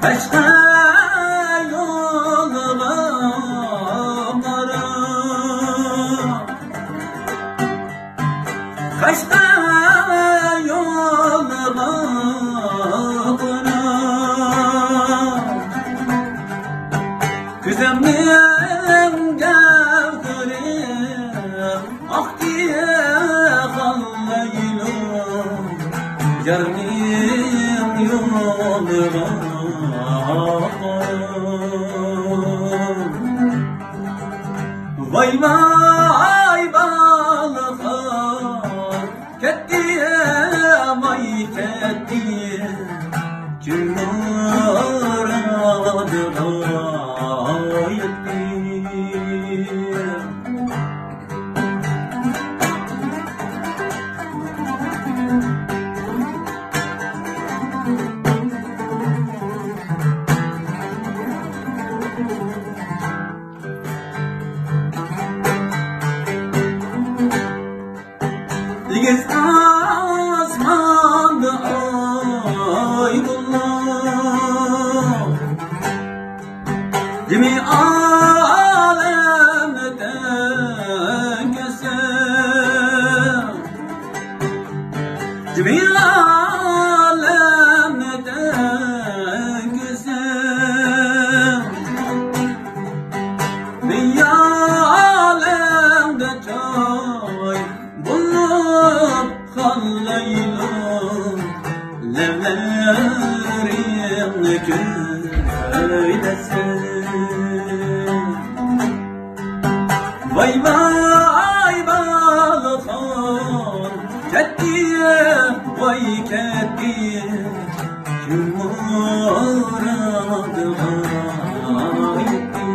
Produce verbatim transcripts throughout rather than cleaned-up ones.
قەشقەر يولىغا قارا، قەشقەر يولىغا قارا، كۆزۈمنىڭ گەۋھىرى ئاقتى خاللايلۇ، يارنىڭ يولىغا. ۋاي، ۋاي، بالىخان، كەتتى، ۋاي، كەتتى، كىم مۇرادىغا يەتتى. ئېگىز ئاسماندا ئاي نۇرلۇق، جىمى ئالەمدە كۆرسەم، جىمى ئالەمدە كۆرسەم، دۇنيا ئالەمدە چاي بولۇپ قالايلۇ، لەۋلىرىڭنى كۆي دەسسە. ۋاي، ۋاي، بالىخان، كەتتى، ۋاي، كەتتى، كىم مۇرادىغا يەتتى.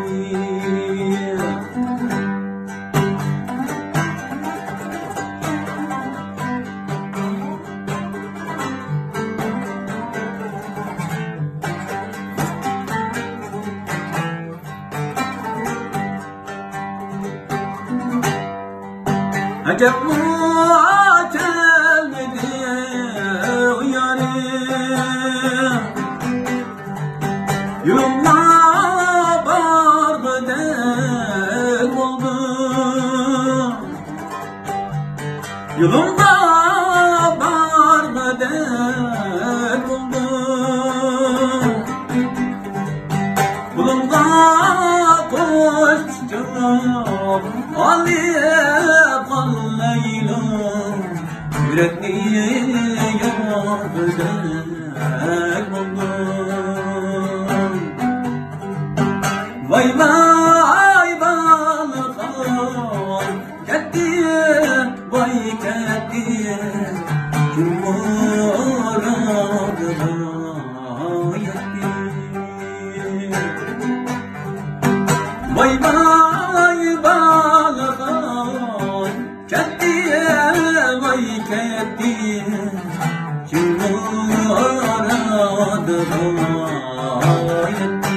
ئەجەبمۇ كەلمىدى ئۇ يارىم، يولۇمدا بارغۇدەك بولدۇم. يولۇمدا بارغۇدەك بولدۇم. قولۇمغا قوشۇپ جانىم ئالىپ قالايلۇ، يۈرەكنى يارغۇدەك بولدۇم. ۋاي، ۋاي، بالىخان، كەتتى، ۋاي، كەتتى، كىم مۇرادىغا يەتتى. ۋاي، ۋاي، بالىخان، كەتتى، ۋاي، كەتتى، كىم مۇرادىغا يەتتى.